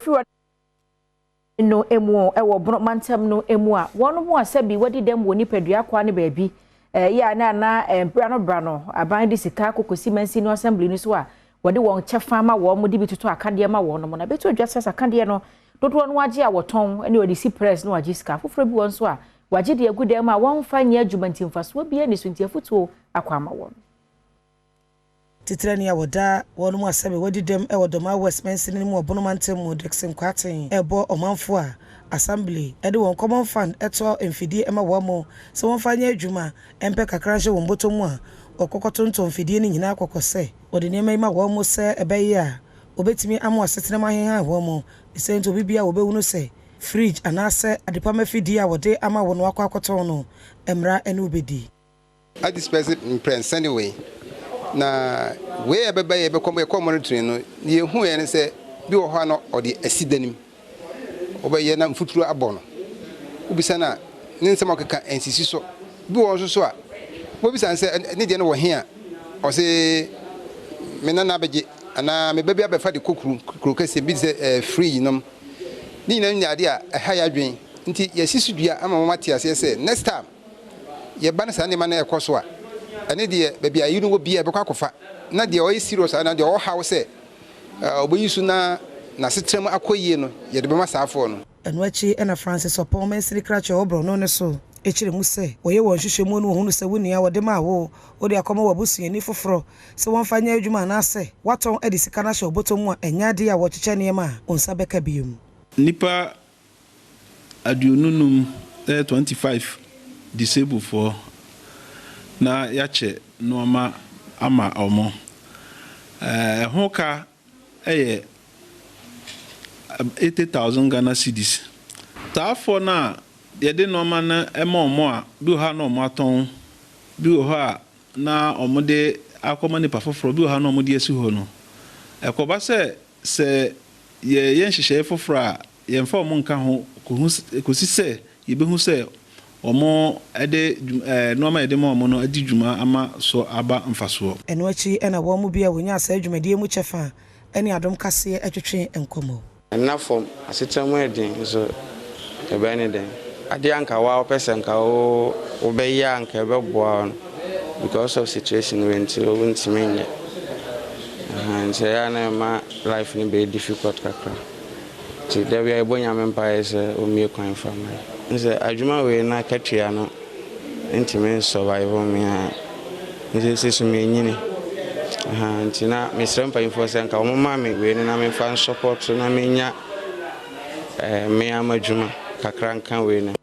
Firi no mu wɔ Bono mantam no mu a wɔn mu a sɛbi wɔdi dɛm wɔ nipadua kwa ne baabi yɛ a na na bra no bra no aban de sika kɔkɔsi mansi no assembly no so a wɔde wɔn kyɛfa ma wɔn de bi toto akadeɛ ma wɔn no na bɛto adwa sɛ akadeɛ no dodoɔ no agye a wɔtɔn ne wɔde si press na wɔagye sika foforɔ bi wɔn nso a wɔagye de agu dɛm a wɔmfa nyɛ adwuma nti mfasoɔ bi ani so nti afotuo akɔ ama wɔn. Titirani a wɔda wɔn mu asɛm wɔdi dɛm wɔ Dormaa West mansini no mu wɔ Bono mantam mu, Dickson Kwarteng, ɛrebɔ ɔmanfo a assembly de wɔn common fund ɛtɔ mfidie ma wɔn mo sɛ wɔmfa nyɛ adwuma mpɛ kakra nhyɛ wɔn bɔtɔ mu a wɔkɔkɔ tontɔn mfidie no nyinaa kɔkɔ sɛ wɔde nneɛma yi ma wɔn mo sɛ ɛbɛyɛ a wɔbɛtumi ama asetena mu ahehan wɔn mo sɛ nti obi bia wɔbɛhunu sɛ fridge anaasɛ adepam afidie a wɔde ama wɔn akɔ akɔtɔn no, mmara ne wobɛdi. Adisperse mprɛnsa ne wei na wei a ɛbɛba yɛ bɛkɔ yɛkɔ monitoring no, yɛhu yɛ ne sɛ bi wɔ hɔ a no ɔde asi da nim wobɛyɛ na mfuturo abɔ no, wobisa no a ne nsɛm a ɔkeka nsisi so. Bi wɔ nso so a wobisa no sɛ ne deɛ no wɔ he a, ɔse me nana abɛgye anaa me ba bi abɛfa de kɔ kuro kɛseɛ bi te sɛ fridge nom ne nyinaa nyɛ adeɛ a ɛha yɛ adwene. Nti yɛsi so dua ama wɔn ate aseɛ sɛ next time yɛba no saa nneɛma no ɛkɔ so a, ɛne deɛ baabi a yi no wɔ bia ɛbɛkɔ akɔfa na deɛ ɔyɛ serious anaa deɛ ɔhaw sɛ ɔbɛyi so na n'asetena mu akɔ yie no, yɛde bɛma saafoɔ no. Ɛno akyi ɛna Francis Ɔpɔn, mansini krakye a ɔwɔ no so, ɛkyerɛ mu sɛ wɔyɛ wɔn nhwehwɛmu no, wɔhunu sɛ wo nua wɔde maa wo wode akɔma w'abusuani foforɔ sɛ wɔmfa nyɛ adwuma anaasɛ woatɔn de sika no ahyɛ wo bɔtɔ mu a, ɛnyɛ adeɛ a wɔkyekyɛ nneɛma a wo nsa bɛka biom. Nipa 25, 25 disablefoɔ na yɛakyɛ nneɛma ama ɔmo. Ɛho ka ɛyɛ 80,000 Ghana cedis. Saafoɔ no a yɛde nneɛma no ɛma ɔmo a, bi wɔ hɔ a na ɔmo atɔn, bi wɔ hɔ a na ɔmo de akɔma nipa foforɔ, bi wɔ hɔ a na ɔmo de asi hɔ no, ɛkɔba sɛ yɛyɛ nhyehyɛeɛ foforɔ a yɛmfa ɔmo nka ho kɔsi sɛ yɛbɛhu sɛ ɔmo de nneɛma a yɛde ma ɔmo no adi dwuma ama so aba mfasoɔ. Ɛno akyi ɛna wɔn mu bi a wɔnya saa dwumadie mu kyɛfa ɛne Adom Kaseɛ atwetwe nkɔmmɔ. Ɛnna fam asetena mu ɛden nso ɛbɛyɛ ne den adeɛ anka wa wopɛ sɛ nka wo wobɛyɛ a nka ɛbɛboa wo no, because of situation wei nti wontumi nyɛ. Nti ɛyɛ a na ɛma life no bɛyɛ difficult kakra, nti da bi a yɛbɔ Nyame mpaeɛ sɛ ɔmmie kwan fa ma yɛ sɛ adwuma wei na akatua no ntumi nsurvive me a nti sɛ so menyini. Nti na mesrɛ mpanyimfoɔ sɛ nka wɔmma me wei no na memfa nsupport na menya me ama adwuma kakra nka wei no.